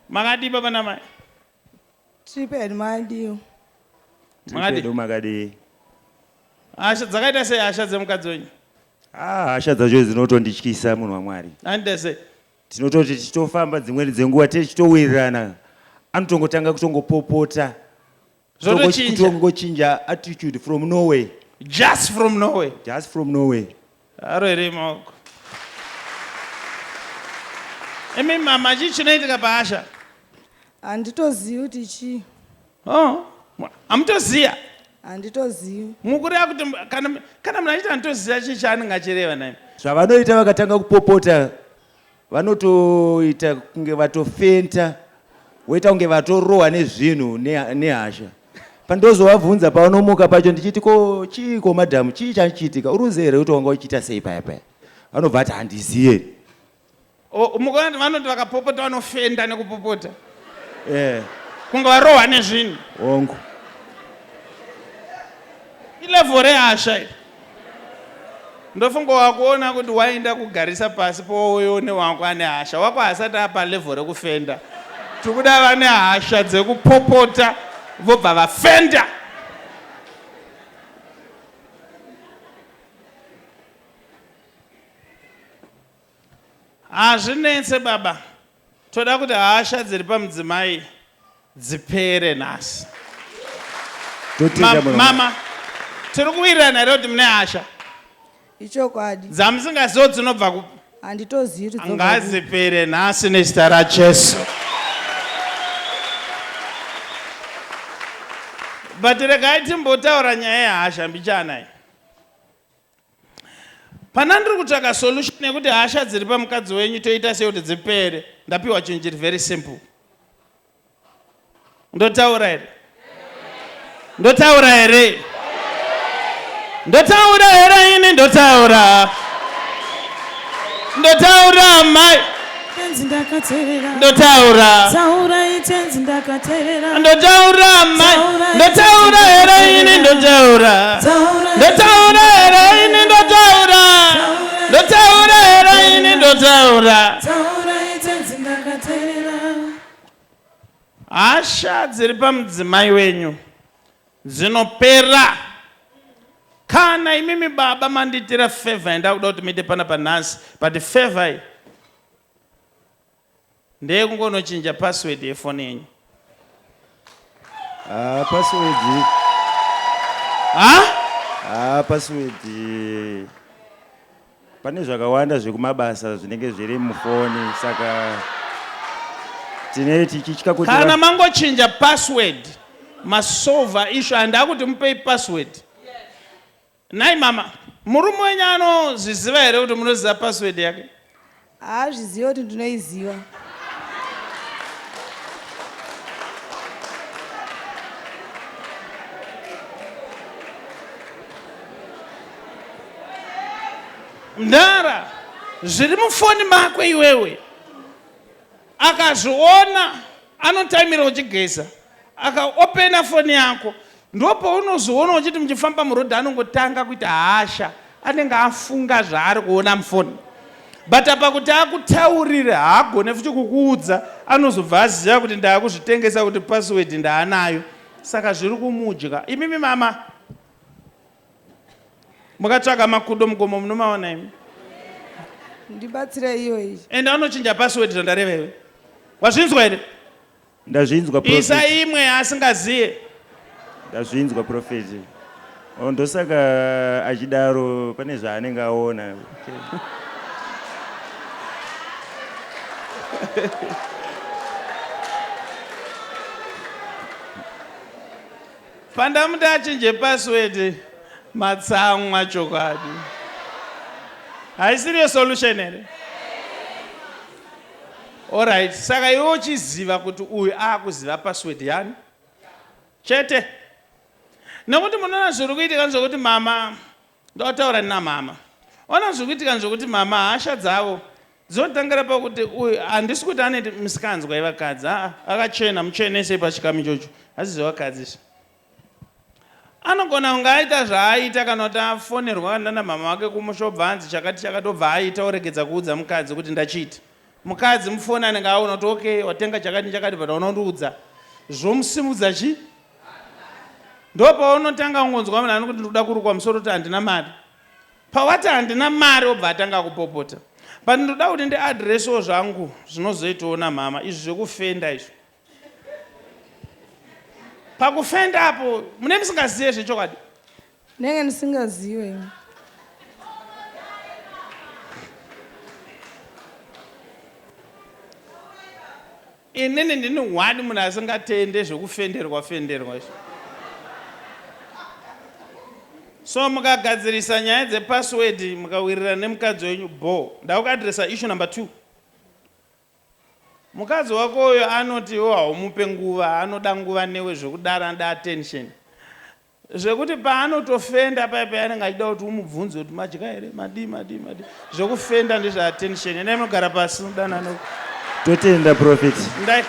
Makadii baba namai? Tiri pedu makadii. Makadii? Pedu makadii? Hasha dzakaita sei hasha dzemukadzi wenyu? Ah, hasha dzacho dzinotondityisa munhu waMwari. Anoita sei? Tinototi tichitofamba dzimweni dzenguva tichitowirirana anotongotanga kutongopopota. Zvotochinja. Kutongochinja attitude from nowhere. Just from nowhere. Just from nowhere. Aro here maoko. Imi mama chii chinoitika paasha? Handitozivi kuti chii. Oh, hamutoziya? Handitozivi. Mukureva kuti kana kana munhu achiti handitoziya chii chaanenge achireva nhaimi? Zvavanoita vakatanga kupopota vanotoita kunge vatofenta voita kunge vatorohwa nezvinhu nehasha pandozovabvunza pavanomuka pacho ndichiti ko chiiko madhamu chii chachiitika uri kuziva here kuti wanga uchiita sei paya paya vanobva ati handiziye Mukaona vanoti vakapopota vanofenda nekupopota eh. Kunge varohwa nezvinhu. Hongu. Ilevel rehasha iri. Ndofunga wakuona kuti waenda kugarisa pasi pouyo newako ane hasha. Wako haasati apa level rekufenda. Tikuda vane hasha dzekupopota vobva vafenda. Hazvinetse baba. Toda kuti hasha dziri pamudzimai dzipere nhasi. Totenda Ma, mama, tiri kuwirirana here kuti mune hasha? Ichokwadi. Dzamusingazivo dzinobva kupi? Handitozivi kuti dzobva kupi. Ngadzipere nhasi nezita raJesu. But regai timbotaura nyaya yehasha mbichana iyi. Pana ndiri kutsvaka solution yekuti hasha dziri pamukadzi wenyu toita sei kuti dzipere. Ndapiwa chinhu chiri very simple. Ndotaura here? Ndotaura here? Ndotaura here ini ndotaura? Ndotaura mai. Tenzi ndakaterera. Ndotaura. Taurai tenzi ndakaterera. Ndotaura mai. Ndotaura here ini ndotaura. Ndotaura here ini ndotaura. Ndotaura here ini ndotaura. Taurai tenzi ndakaterera. Hasha dziri pamudzimai wenyu dzinopera kana imimi baba mandiitira favor yandakuda kuti muite pana panhasi but favor iyi ndeyekungonochinja password yefoni yenyu. Ah, password. Ha? Ah, password. Pane zvakawanda zvekumabasa zvinenge zviri mufoni saka tine tichitya kuti Kana mangochinja password masolver issue handakuti mupei password. Nhai mama, murume wenyu anozviziva here kuti munoziva password yake? Haazvizive kuti ndinoiziva. Mdara, zviri mufoni mako iwewe akazviona anotaimira uchigeza akaopena foni yako ndopaunozoona uchiti muchifamba muroad anongotanga kuita hasha anenge afunga zvaari kuona mufoni but apa kuti akutaurire haagone futi kukuudza anozobva aziva kuti ndaakuzvitengesa kuti password ndaanayo saka zviri kumudya imimi mama Mukatsvaga makudo mugomo munomaona imi. Ndibatsire iyo iyi. Enda unochinja password zvandareva iwe. Wazvinzwa here? Ndazvinzwa prophet. Isa imwe asingaziye. Ndazvinzwa prophet. Oh, ndosaka achidaro pane zvaanenge aona. Okay. Pandamuti achinje password matsamwa chokwadi. Haisiriyo solution here? Alright, saka iwe uchiziva kuti uyu akuziva password yani? Chete. Nekuti munoona zviri kuitika ndezvekuti mama Ndotaura namama. Ona zviri kuitika ndezvekuti mama hasha dzavo dzinotangira pakuti uyu handisi kuti ane misikanzwa yevakadzi aa akachena muchenese pachikamu ichocho asi zvevakadzi izvi anogona kunge aita zvaaita kana kuti afonerwa nana mama vake kumusha obva anzi chakati chakati obva aita oregedza kuudza mukadzi kuti ndachiita. Mukadzi mufoni anenge aona kuti okay, watenga chakati chakati, but unondiudza zvomusimudza chi ndopaunotanga kungonzwa munhu anokuti ndikuda kurukwa musoro kuti handina mari. Pawati handina mari obva atanga kupopota. But ndoda kuti ndiadresewo zvangu zvinozoitawo namhama izvi zvekufenda izvi. Pakufenda apo mune musingazive zvechokwadi. Ndenge ndisingazive ini. Inini ndini one munhu asingatende zvekufenderwa fenderwa izvi. So mukagadzirisa nyaya dzepassword mukawirirana nemukadzi wenyu bho. Ndakuadresa issue number 2. Mukadzi wako uyo anoti iwe haumupe nguva, anoda nguva newe zvekudaro anoda attention. Zvekuti paanotofenda paya paya anenge achida kuti umubvunze kuti madya here, madii madii madii. Zvekufenda ndezve attention. Endai munogara pasi mudanane. Totenda prophet. Ndai